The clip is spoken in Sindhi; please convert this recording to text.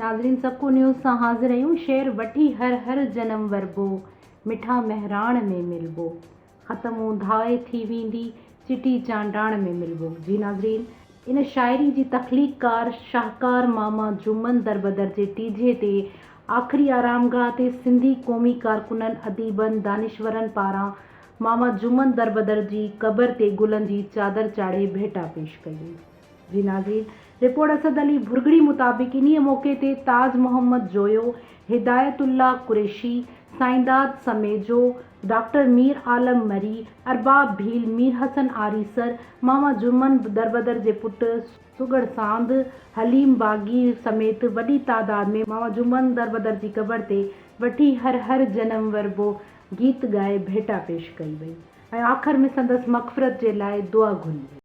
ناظرين سڪو نيوز سان حاضر آهيون شعر وٺي هر هر جنم وربو مٺا مهراڻ ۾ ملبو ختم اونداهي ٿي ويندي چٽي چانڊاڻ ۾ ملبو جي ناظرين ان شاعري جي تخليقڪار شاهڪار ماما جمن دربدر جي ٽيجهي تي آخري آرامگاهه تي سنڌي قومي ڪارڪنن اديبن دانشورن پاران ماما جمن دربدر جي قبر تي گلن جي چادر چاڙهي ڀيٽا پيش ڪئي وئي. جي ناظرين رپورٽ اسد علي ڀرڳڙي مطابق انهيء موقعي تي تاج محمد جويو، هدايت الله قريشي، سائينداد سميجو، ڊاڪٽر مير عالم مري، ارباب ڀيل، مير حسن آريسر، ماما جمن دربدر جي پٽ سگهڙ ساند، حليم باغي سميت وڏي تعداد ۾ ماما جمن دربدر جي قبر تي وٺي هر هر جنم وربو گيت ڳائي ڀيٽا پيش ڪئي وئي ۽ آخر ۾ سندس مغفرت جي لاء دعا گهري وئي.